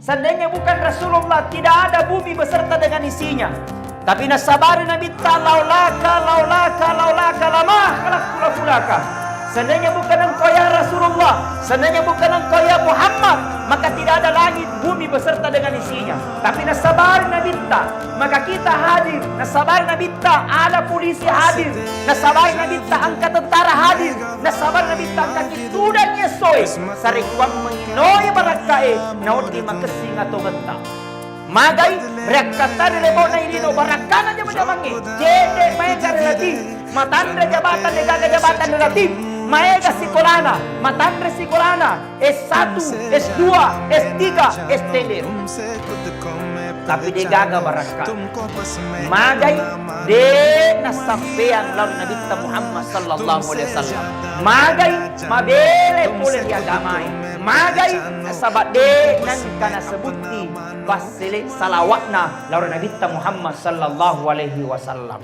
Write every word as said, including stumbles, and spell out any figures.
Seandainya bukan Rasulullah, tidak ada bumi beserta dengan isinya. Tapi nasabari Nabitta, "Laulaka, laulaka, laulaka, lama khalaqtu laka." Seandainya bukan engkau ya Rasulullah, seandainya bukan engkau ya Muhammad, maka tidak ada langit, bumi beserta dengan isinya. Tapi nasabari Nabitta, maka kita hadir. Nasabari Nabitta, ada polisi hadir. Nasabari Nabitta, angka tentara hadir. Nasabari Nabitta, angka tudang essoe, sarekkuammengngi noi barakkae, nawedding makessing atongetta. Magai, reakkattari lebo'na ilino barakkana jama-jamangnge, cedde maega relatif, matanre jabatan, degaga jabatan relatif, maega sikolana, matanre sikolana, S satu, S dua, S tiga, S telu. Tapi degaga barakka. Magai, de nassampeang lao ri Nabitta Muhammad sallallahu alaihi wasallam. Magai, mabele pole ri agamae. Magai, nasaba de nengka nasebutti passele salawatna lao ri Nabitta Muhammad sallallahu alaihi wasallam.